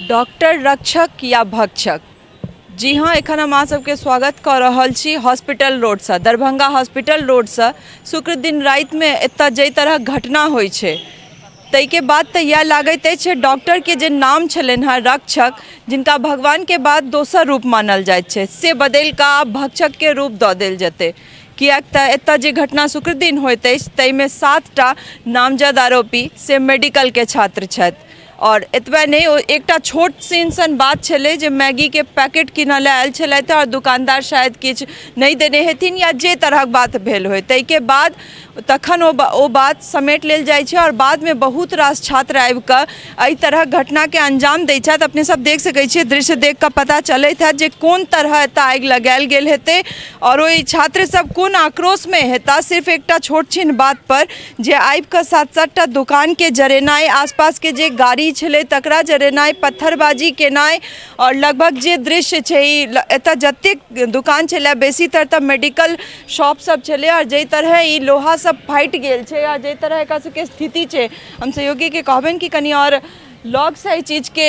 Doctor रक्षक या भक्षक। जी हाँ, एखन हम अहाँ सबके स्वागत कऽ रहल छी हॉस्पिटल रोडसँ, दरभंगा हॉस्पिटल रोडसँ। शुक्र दिन रातिमे एतऽ जाहि तरहक घटना होइ छै ताहिके बाद तऽ इएह लागैत अछि जे डॉक्टरके जे नाम छलनि हेँ रक्षक, जिनका भगवानके बाद दोसर रूप मानल जाइत छै, से बदलि कऽ आब भक्षकके रूप दऽ देल जेतै। किएक तऽ एतऽ जे घटना शुक्र दिन होइत अछि ताहिमे 7टा नामजद आरोपी से मेडिकलके छात्र छथि। आओर एतबे नहि, ओ एकटा छोट सिन सन बात छलै जे मैगीके पैकेट कीनऽ लए आयल छलथि आओर दुकानदार शायद किछु नहि देने हेथिन या जे तरहक बात भेल होय, ताहिके बाद तखन ओ बात समेट लेल जाइ छै आओर बादमे बहुत रास छात्र आबिकऽ एहि तरहक घटनाके अंजाम दै छथि। अपने सब देख सकै छियै, दृश्य देख कऽ पता चलैत हैत जे कोन तरह एतऽ आगि लगायल गेल हेतै आओर ओहि छात्र सब कोन आक्रोशमे हेता। सिर्फ एकटा छोट छिन बात पर जे आबिकऽ 7-7टा दोकानके जरेनाइ, आसपासके जे गाड़ी छलै तकरा जरेनाइ, पत्थरबाजी केनाइ आओर लगभग जे दृश्य छै ई एतऽ जतेक दोकान छलै बेसीतर तऽ मेडिकल शॉप सब छलै आओर जाहि तरहे ई लोहा सब फाटि गेल छै आओर जाहि तरह एकरा सबके स्थिति छै, हम सहयोगीके कहबनि कि कनि आओर लगसँ एहि चीजके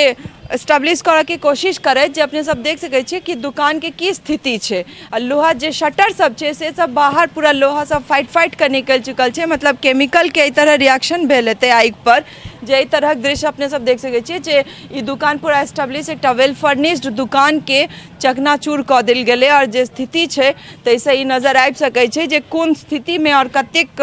एस्टेब्लिश करऽके कोशिश करथि जे अपने सब देख सकै छियै कि दोकानके की स्थिति छै। आ लोहा जे शटर सब छै से सब बाहर पूरा लोहा सब फाटि फाटि कऽ निकलि चुकल छै, मतलब केमिकलके एहि तरह रिएक्शन भेल हेतै आगि पर जे एहि तरहक दृश्य अपने सब देख सकै छियै जे ई दोकान पूरा एस्टेब्लिश एकटा वेल फर्निश्ड दोकानके चकनाचूर कऽ देल गेलै। आओर जे स्थिति छै ताहिसँ ई नजर आबि सकै छै जे कोन स्थितिमे आओर कतेक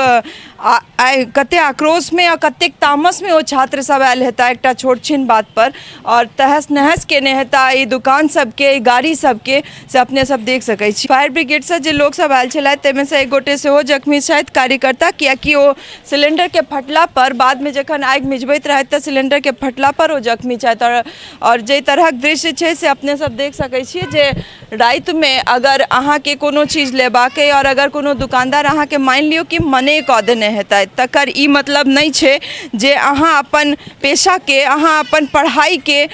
कतेक आक्रोशमे आओर कतेक तामसमे ओ छात्र सब आयल हेता एकटा छोट छिन बातपर आओर तहस नहस केने हेता ई दोकान सबके, ई गाड़ी सबके, से अपने सब देख सकै छी। फायर ब्रिगेडसँ जे लोक सब आयल छलथि ताहिमे सँ एक गोटे सेहो जख्मी छथि कार्यकर्ता, कियाकि ओ सिलेंडरके फटला पर बादमे जखन आगि मिझबैत रहथि तऽ सिलेंडरके फटला पर ओ जख्मी छथि। आओर जाहि तरहक दृश्य छै से अपने सब देख सकै छियै जे रातिमे अगर अहाँके कोनो चीज लेबाक अइ आओर अगर कोनो दोकानदार अहाँके मानि लियौ कि मने कऽ देने हेतथि तकर ई मतलब नहि छै जे अहाँ अपन पेशाके, अहाँ अपन पढ़ाइके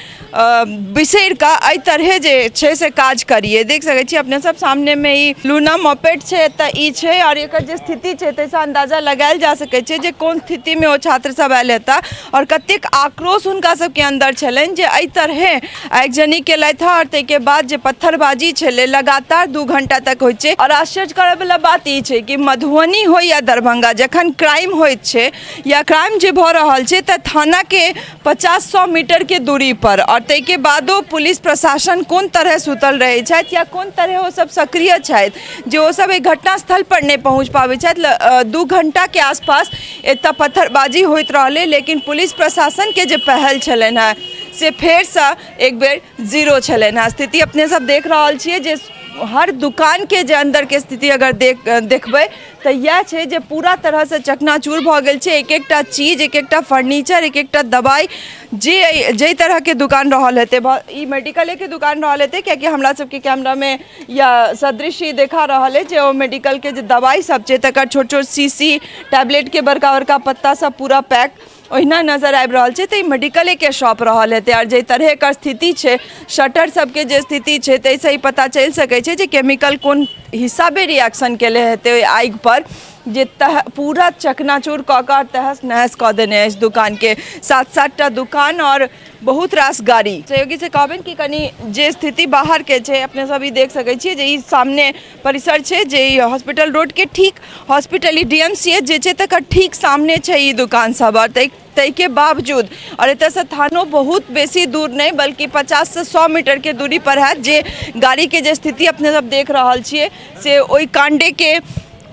बिसरि कऽ एहि तरहे जे छै से काज करियै। देख सकै छियै अपने सब सामनेमे ई लूना मोपेड छै, एतऽ ई छै आओर एकर जे स्थिति छै ताहिसँ अन्दाजा लगायल जा सकै छै जे कोन स्थितिमे ओ छात्र सब आयल हेता आओर कतेक आक्रोश हुनका सबके अन्दर छलनि जे एहि तरहे आगिजनी केलथि हँ। आओर ताहिके बाद जे पत्थरबाजी छलै लगातार 2 घंटा तक होइ छै। आओर आश्चर्य करऽवला बात ई छै कि मधुबनी होइ या दरभंगा, जखन क्राइम होइत छै या क्राइम जे भऽ रहल छै तऽ थानाके 50-100 मीटरके दूरीपर, आओर ताहिके बादो पुलिस प्रशासन कोन तरहे सुतल रहै छथि या कोन तरहे ओ सब सक्रिय छथि जे ओ सब एहि घटनास्थलपर नहि पहुँच पाबै छथि। 2 घंटाके आसपास एतऽ पत्थरबाजी होइत रहलै, लेकिन पुलिस प्रशासनके जे पहल छलनि हेँ से फेरसँ एक बेर जीरो छलनि हेँ। स्थिति अपने सब देख रहल छियै जे हर दुकानके जे अन्दरके स्थिति अगर देखबै तऽ इएह छै जे पूरा तरहसँ चकनाचूर भऽ गेल छै। एक एकटा चीज, एक एकटा फर्नीचर, एक एकटा दवाइ, जे जाहि तरहके दुकान रहल हेतै, ई मेडिकलेके दुकान रहल हेतै, कियाकि हमरा सबके कैमरामे या सदृश ई देखा रहल अछि जे ओ मेडिकलके जे दवाइ सब छै तकर छोट छोट शीशी, टैबलेटके बड़का बड़का पत्ता सब पूरा पैक ओहिना नजर आबि रहल छै। तऽ ई मेडिकलेके शॉप रहल हेतै। आओर जाहि तरहे एकर स्थिति छै, शटर सबके जे स्थिति छै, ताहिसँ ई पता चलि सकै छै जे केमिकल कोन हिसाबे रिएक्शन केले हेतै ओहि आगिपर जे तह पूरा चकनाचूर कऽ कऽ तहस नहस कऽ देने अछि दुकानके। 7-7टा दुकान आओर बहुत रास गाड़ी। सहयोगी से कहबनि कि कनि जे स्थिति बाहरके छै अपने सब ई देख सकै छियै जे ई सामने परिसर छै जे ई हॉस्पिटल रोडके ठीक हॉस्पिटल ई डी एम सी H जे छै तकर ठीक सामने छै ई दुकान सब। आओर ताहिके बावजूद आओर एतऽसँ थानो बहुत बेसी दूर नहि बल्कि 50 से 100 मीटरके दूरी पर हैत, जे गाड़ीके जे स्थिति अपने सब देख रहल छियै से ओहि काण्डेके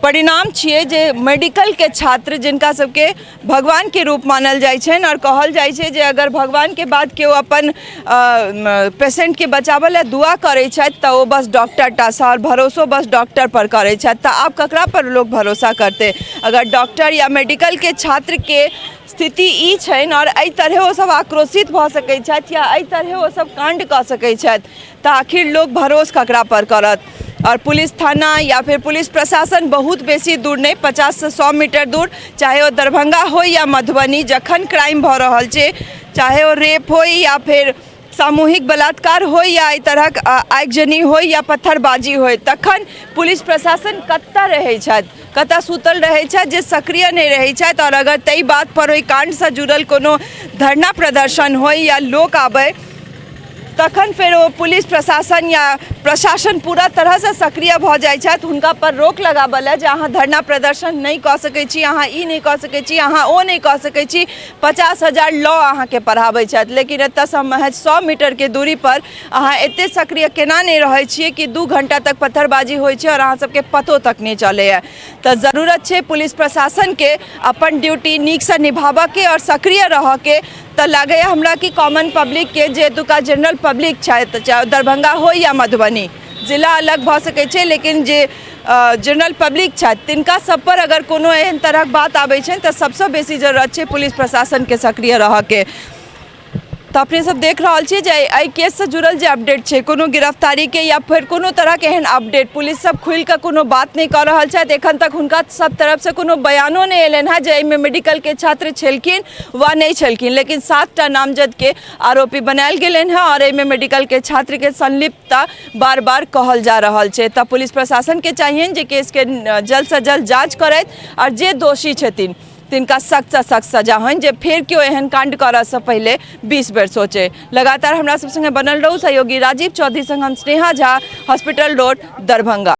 परिणाम छियै जे मेडिकलके छात्र जिनका सबके भगवानके रूप मानल जाइ छनि आओर कहल जाइ छै जे अगर भगवानके बाद केओ अपन पेशेंटके बचाबऽ लए दुआ करै छथि तऽ ओ बस डॉक्टर टासँ, आओर भरोसो बस डॉक्टरपर करै छथि। तऽ आब ककरापर लोक भरोसा करतै अगर डॉक्टर या मेडिकलके छात्रके स्थिति ई छनि आओर एहि तरहे ओसब आक्रोशित भऽ सकै छथि या एहि तरहे ओसब काण्ड कऽ सकै छथि, तऽ आखिर लोक भरोस ककरा पर करत। आओर पुलिस थाना या फिर पुलिस प्रशासन बहुत बेसी दूर नहि, 50 से 100 मीटर दूर, चाहे ओ दरभंगा होइ या मधुबनी, जखन क्राइम भऽ रहल छै, चाहे ओ रेप होइ या फेर सामूहिक बलात्कार होइ या एहि तरहक आगजनी होइ या पत्थरबाजी होइ, तखन पुलिस प्रशासन कतऽ रहै छथि, कतऽ सुतल रहै छथि जे सक्रिय नहि रहै छथि। आओर अगर ताहि बातपर ओहि काण्डसँ जुड़ल कोनो धरना प्रदर्शन होइ या लोक आबै तखन फेर ओ पुलिस प्रशासन या प्रशासन पूरा तरहसँ सक्रिय भऽ जाइ छथि हुनका पर रोक लगाबऽ लए जे अहाँ धरना प्रदर्शन नहि कऽ सकै छी, अहाँ ई नहि कऽ सकै छी, अहाँ ओ नहि कऽ सकै छी। 50,000 लॉ अहाँके पढ़ाबै छथि, लेकिन एतऽसँ महज 100 मीटरके दूरी पर अहाँ एते सक्रिय केना नहि रहै छियै कि 2 घंटा तक पत्थरबाजी होइ छै आओर अहाँ सबके पतो तक नहि चलैए। तऽ जरूरत छै पुलिस प्रशासनके अपन ड्यूटी नीकसँ निभाबऽके आओर सक्रिय रहऽके। तऽ लागैए हमरा कि कॉमन पब्लिकके, जे एतुका जनरल पब्लिक छथि, चाहे दरभंगा हो या मधुबनी, जिला अलग भऽ सकै छै, लेकिन जे जनरल पब्लिक छथि तिनका सब पर अगर कोनो एहन तरहक बात आबै छनि तऽ सबसँ बेसी जरूरत छै पुलिस प्रशासनके सक्रिय रहऽके। तऽ अपने सब देख रहल छियै जे एहि केससँ जुड़ल जे अपडेट छै, कोनो गिरफ्तारीके या फेर कोनो तरहके एहन अपडेट पुलिस सब खुलि कऽ कोनो बात नहि कऽ रहल छथि। एखन तक हुनका सब तरफसँ कोनो बयानो नहि एलनि हेँ जे एहिमे मेडिकलके छात्र छलखिन वा नहि छलखिन, लेकिन 7टा नामजदके आरोपी बनायल गेलनि हेँ आओर एहिमे मेडिकलके छात्रके संलिप्तता बार बार कहल जा रहल छै। तऽ पुलिस प्रशासनके चाहियनि जे केसके जल्दसँ जल्द जाँच करथि आओर जे दोषी छथिन तिनका सख्तसँ सख्त सजा होइन, जे फेर केओ एहन काण्ड करऽसँ पहिले 20 बेर सोचे। लगातार हमरा सब संगे बनल रहू। सहयोगी राजीव चौधरी संग हम स्नेहा झा, हॉस्पिटल रोड, दरभंगा।